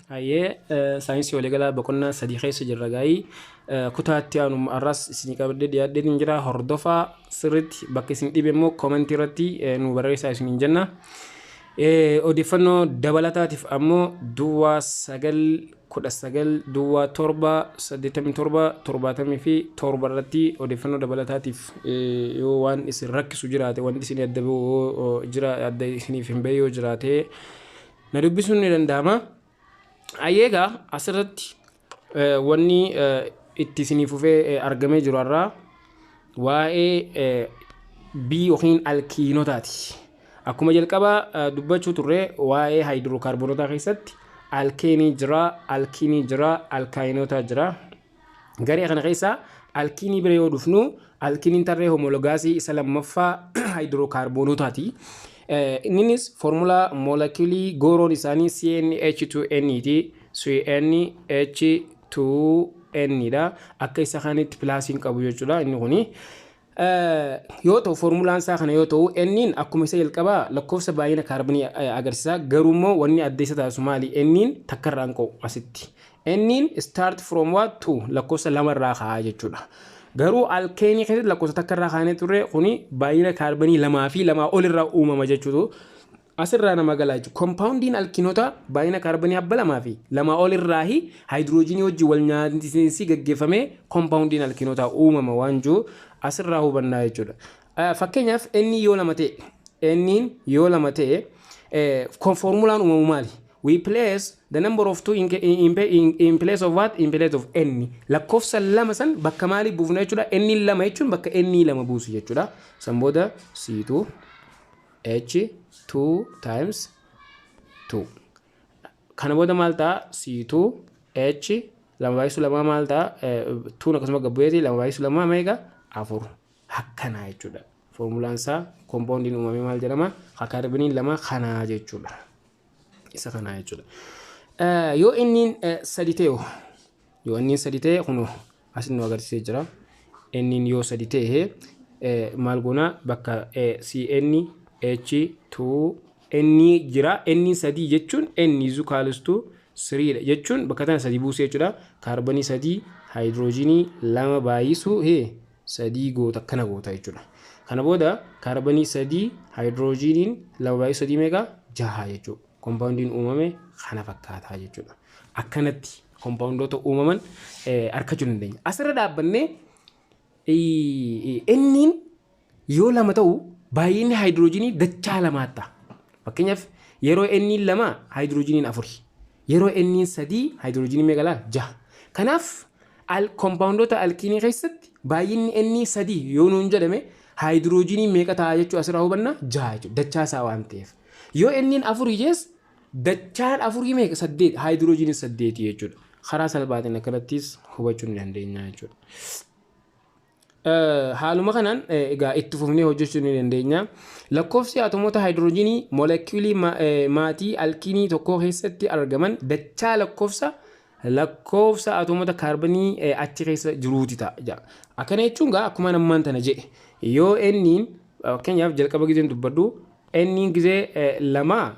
Hayyee, saayinsii waliigalaa boqonnaa 3 keessa jirra gaayii. Kutaa itti aanu har'as isinii qabadhee dhiyaadheen jira. Hordofaa sirriitti, bakka isin dhibe immoo koomentii irratti nu barreessaa isiniin jenna. Odeeffannoo dabalataatiif ammoo 09 19 07 87 77 irratti odeeffannoo dabalataatiif yoo waan isin rakkisu jiraate, wanti isin adda bahuu jira, adda isiniif hin bahe yoo jiraate, na dubbisuun ni danda'ama. Ayyeegaa, asirratti wanni itti isinii fufee argamee jiru har'aa waa'ee B yookiin alkiinotaati. Akkuma jalqabaa dubbachuu turre, waa'ee haayidrookaarbonotaa keessatti alkeenii jira, alkiinii jira, alkaayinotaa jira. Garee kana keessaa alkiinii bira yoo dhufnu, alkiiniin tarree homologaasii isa lammaffaa haayidrookaarbonotaati. Innis foormulaa moolekuulii gooroon isaanii CnH2n ti. CnH2n dha. Akka isa kanitti pilaasiin qabu jechuudha inni kuni. Yoo ta'u, foormulaan isaa kana yoo ta'u, n'n akkuma isa jalqabaa lakkoofsa baay'ina kaarbonii agarsiisa. Garuu immoo wanni adda isa taasisu maali? N'n takkarraa hin ka'u asitti. N'n start from what? Two, lakkoofsa lamarraa ka'aa jechuudha. Garuu alkeenii keessatti lakkoofsa takkarraa kaanee turre. Kuni baay'ina kaarbonii lamaa fi lamaa olirraa uumama jechuutu asirraa nama galaa jechuudha. Kompaawundiin alkiinota baay'ina kaarbonii abba lamaa fi lamaa olirraahi haayidiroojiinii wajjin wal nyaatiinsi gaggeeffamee kompaawundiin alkiinotaa uumama waan jiru asirraa hubannaa jechuudha. Fakkeenyaaf, inni yoo lama ta'e, n'n yoo lama ta'e, foormulaan uumamu maali? We place the number of two in place of what? In place of n. Lakkoofsa lama san bakka maalii buufna jechuudha? N lama jechuun bakka n lama buusu jechuudha. San booda C2 H 2 times 2. Kana booda maal ta'a? C2 H lama baay'isu lama maal ta'a? Tuun akkasuma gabbu'eeti, lama baay'isu lama meeqa? Afur. Akkanaa jechuudha. Foormulaan isaa kompaawundiin uumamee maal jedhama? Kaarboniin lama kanaa jechuudha. Isa kanaa jechuudha. Yoo inni sadi ta'e, yoo inni sadi ta'e, kunoo asin nu agarsiisee jira. Inni yoo sadi ta'e maal goona? Bakka CN H2 N jira. N sadii jechuun N is equals to 3 dha jechuun bakka tana sadii buusee jechuudha. Kaarbonii sadii haayidiroojiinii lama baay'isuu sadii goota, akkana goota jechuudha. Kana booda kaarbonii sadii haayidiroojiiniin lama baay'isuu sadii meeqa? Jaha jechuudha. Kompaawundiin uumame kana fakkaataa jechuudha. Akkanatti kompaawundoota uumaman argachuu dandeenya. Asirra dhaabbannee, inniin yoo lama ta'u baay'inni haayidiroojiinii dachaa lamaa ta'a. Fakkeenyaaf, yeroo inniin lama haayidiroojiiniin afuri. Yeroo inniin sadii haayidiroojiiniin meeqa laa? Jaha. Kanaaf kompaawundoota alkiinii keessatti baay'inni inni sadii yoo nuun jedhame haayidiroojiiniin meeqa ta'a jechuu asirraa hubanna? Jaha jechuudha. Dachaa isaa waan ta'eef. Yoo inniin afurii jees dachaan afurii meeqa? Saddeet. Haayidiroojiiniin saddeeti jechuudha. Karaa salphaatiin akkanattis hubachuu ni dandeenya jechuudha. Haaluma kanaan egaa itti fufnee hojjechuu ni dandeenya. Lakkoofsi atomoota haayidiroojiinii moolekuulii maatii alkiinii tokko keessatti argaman dachaa lakkoofsa atomoota kaarbonii achi keessa jiruuti ta'a. Akkana jechuun gaa akkuma ammaan tana jedhe, yoo inniin fakkeenyaaf jalqaba gizeen dubbadhu, inniin gizee lama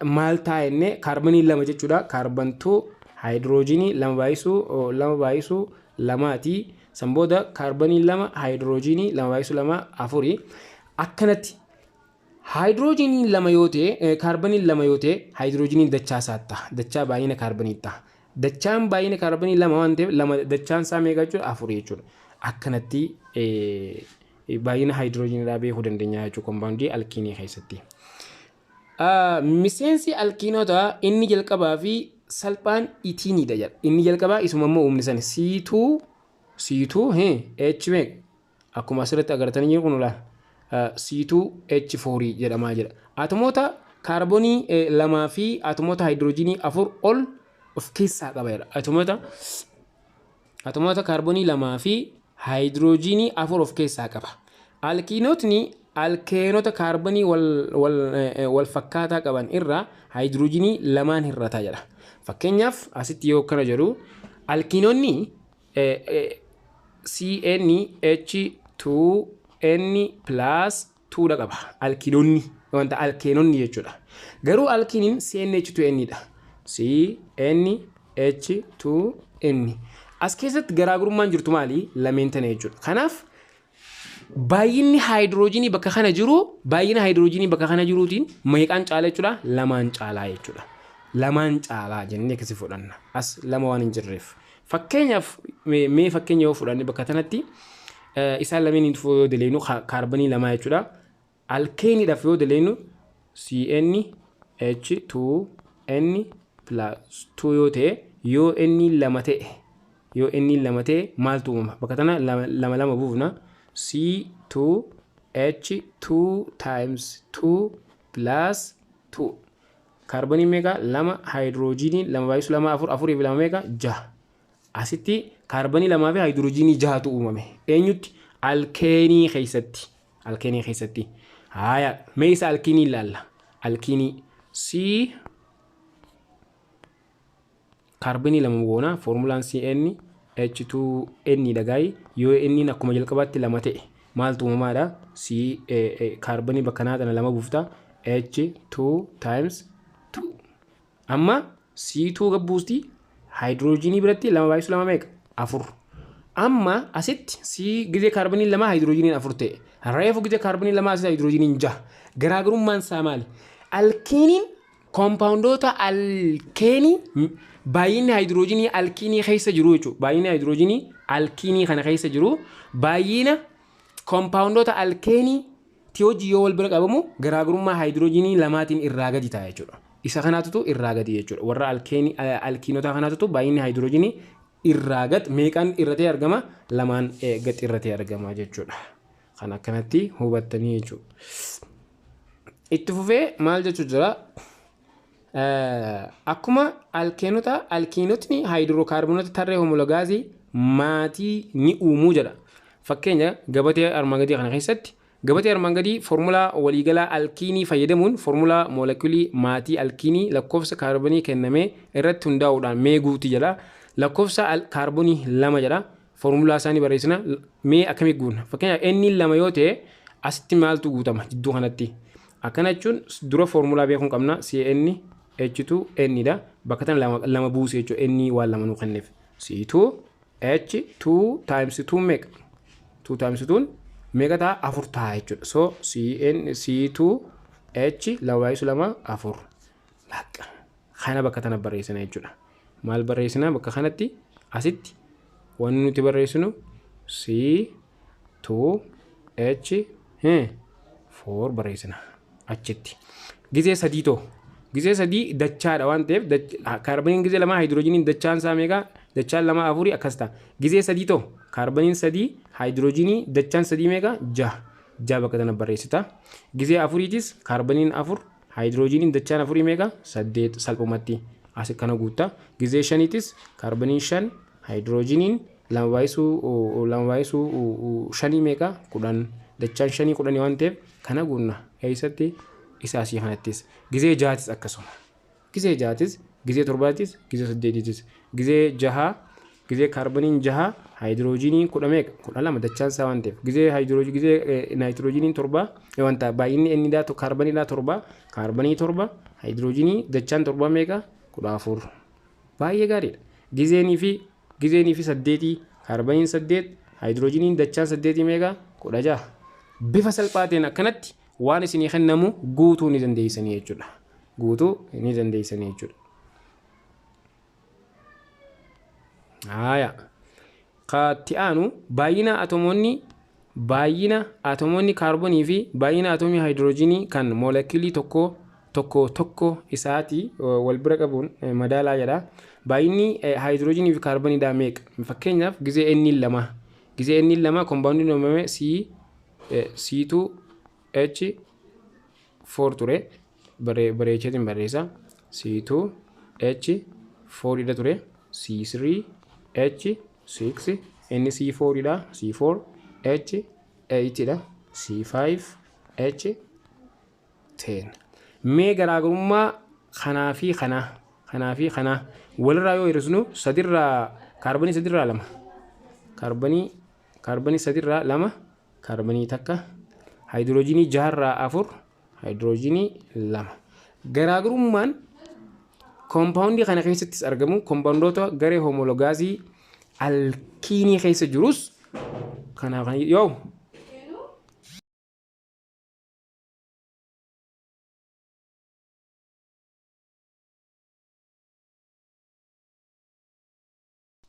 maal ta'a jennee, kaarbonii lama jechuudha. Carbon two haayidiroojiinii lama baay'isuu lamaati. San booda kaarbonii lama haayidiroojiinii lama baay'isuu lama afuri. Akkanatti haayidiroojiiniin lama yoo ta'e, kaarboniin lama yoo ta'e, haayidiroojiiniin dachaa isaa ta'a. Dachaa baay'ina kaarbonii ta'a. Dachaan baay'ina kaarbonii lama waan ta'eef, lama dachaan isaa meeqa jechuudha? Afuri jechuudha. Akkanatti baay'ina haayidiroojiiniidhaa beekuu dandeenya jechuudha kompaawundii alkiinii keessatti. Miseensi alkiinota inni jalqabaa fi salphaan itiiniidha jedha. Inni jalqabaa isuma immoo uumni sani C2 C2 H meeqa, akkuma asirratti agartanii jiru kun ilaala. C2 H4 jedhamaa jira. Atomoota kaarbonii lamaa fi atomoota haayidiroojiinii afur ol of keessaa qaba jedha. Atomoota kaarbonii lamaa fi haayidiroojiinii afur of keessaa qaba. Alkiinotni alkeenota kaarbonii wal fakkaataa qaban irraa haayidiroojiinii lamaan hir'ata jedha. Fakkeenyaaf, asitti yoo akkana jedhu, alkiinonni CnH2n plus 2 dha qaba. Alkiinonni wanta alkeenonni jechuudha. Garuu alkiiniin CnH2n dha. C N H 2 N. As keessatti garaagarummaan jirtu maali? Lameen tana jechuudha. Kanaaf baay'inni haayidiroojiinii bakka kana jiru baay'ina haayidiroojiinii bakka kana jiruutiin meeqaan caala jechuudha? Lamaan caalaa jechuudha. Lamaan caalaa jennee akkasi fudhanna. As lama waan hin jirreef. Fakkeenyaaf mee fakkeenya yoo fudhanne bakka kanatti isaan lameen yoo daleenu kaarbanii lamaa jechuudha. Alkeeniidhaaf yoo daleenu CN H2N plus 2 yoo ta'e, yoo inni lama ta'e, yoo inni lama ta'e maaltu uumama? Bakka tana lama lama buufna. C2 H2 times 2 plus 2. Kaarbanii meeqa? Lama. Haayidiroojiinii lama baay'isu lama afur, afurii fi lama meeqa? Jaha. Asitti kaarbanii lamaa fi haayidiroojiinii jahatu uumame. Eenyutti? Alkeenii keessatti. Alkeenii keessatti. Haaya, mee isa alkiinii ilaalla. Alkiinii C kaarbanii lama goona. Foormulaan CN H2N dhagaayi. Yoo inni akkuma jalqabaatti lama ta'e maaltu uumamaadha? C kaarbanii bakka naa tana lama buufta. H2 times 2. Amma C2 gabbuusti, haayidiroojiinii biratti lama baay'isu lama meeqa? Afur. Amma asitti C gizee kaarbanii lama haayidiroojiiniin afur ta'e. Reefu gizee kaarbanii lama asitti haayidiroojiiniin jaha. Garaagarummaan isaa maali? Alkiiniin koompaawundoota alkeenii baay'inni haayidiroojiinii alkiinii keessa jiru jechuudha. Baay'inni haayidiroojiinii alkiinii kana keessa jiru baay'ina koompaawundoota alkeenii hojii yoo wal bira qabamu garaagarummaa haayidiroojiinii lamaatiin irraa gadi ta'a jechuudha. Isa kanaatutu irraa gadi jechuudha. Warra alkeenii alkiinota kanaatutu baay'inni haayidiroojiinii irraa gad meeqaan irratee argama? Lamaan gad irratee argama jechuudha. Kan akkanatti hubattanii jechuudha. Itti fufee maal jechuu jira? Akkuma alkeenota, alkiinotni haayidirookaarboonota tarree homologaasii maatii ni uumuu jedha. Fakkeenya gabatee armaan gadii kana keessatti, gabatee armaan gadii foormulaa waliigalaa alkiinii fayyadamuun foormulaa moolekuulii maatii alkiinii lakkoofsa kaarbonii kenname irratti hundaa'uudhaan mee guuti jedha. Lakkoofsa kaarbonii lama jedha. Foormulaa isaanii barreessina. Mee akkamii guunna? Fakkeenyaaf inni lama yoo ta'e asitti maaltu guutama jidduu kanatti? Akkana jechuun dura foormulaa beekuun qabna. CN H2N dha. Bakka tana lama lama buuse jechuudha. N waan lama nuu kenneef. C2 H2 times 2 meeqa? 2 times 2 meeqa ta'a? Afur ta'a jechuudha. So CN C2 H lama baay'isu lama afur. Bakka kana bakka tana barreessina jechuudha. Maal barreessina bakka kanatti? Asitti wanni nuti barreessinu C2 H 4 barreessina achitti. Gizee sadii ta'u. Gizee sadii dachaadha waan ta'eef, kaarboniin gizee lama haayidiroojiniin dachaan isaa meeqa? Dachaan lama afurii akkas ta'a. Gizee sadii ta'u kaarboniin sadii, haayidiroojinii dachaan sadii meeqa? Jaha. Jaha bakka tana barreessita. Gizee afuriitis kaarboniin afur, haayidiroojiniin dachaan afurii meeqa? Saddeet salphumatti. As kana guutta. Gizee shaniitis kaarboniin shan, haayidiroojiniin lama baay'isuu shanii meeqa? 10. Dachaan shanii 10 waan ta'eef kana guunna. Eessatti? Isa asii kanattis. Gizee jahatis akkasuma. Gizee jahatis, gizee torbaatis, gizee saddeetitis. Gizee jahaa, gizee kaarboniin jaha, haayidiroojiniin kudha meeqa? 12 dachaan isaa waan ta'eef. Gizee haayidiroojii gizee naayitiroojiiniin torba wanta baay'inni inni daa kaarboniidhaa torba, kaarbonii torba, haayidiroojinii dachaan torba meeqa? 14. Baay'ee gaariidha. Gizeenii fi saddeetii kaarboniin saddeet, haayidiroojiniin dachaan saddeetii meeqa? 16. Bifa salphaa ta'een akkanatti waan isinii kennamu guutuu ni dandeessanii jechuudha. Guutuu ni dandeessanii jechuudha. Haaya. Katti aanu baay'ina atomoonni kaarbonii fi baay'ina atomii haayidiroojinii kan moolekilii tokko tokko tokko isaati wal bira qabuun madaalaa jedha. Baay'inni haayidiroojinii fi kaarboniidhaa meeqa? Fakkeenyaaf gizee inni lama. Gizee inni lama kombaawundiin uumame C C2 H 4 ture, bareecheetiin barreessa. C2 H 4 dha ture. C3 H 6, inni C4 dha. C4 H 8 dha. C5 H 10. Mee garaagarummaa kanaa fi kanaa, kanaa fi kanaa walirraa yoo hir'isnu, sadirraa kaarbonii sadirraa lama, kaarbonii sadirraa lama kaarbonii takka, haayidiroojinii jaharraa afur haayidiroojinii lama. Garaagarummaan Koompaawundii kana keessattis argamu, koompaawundoota garee homologousii alkiinii keessa jirus kanaaf yoo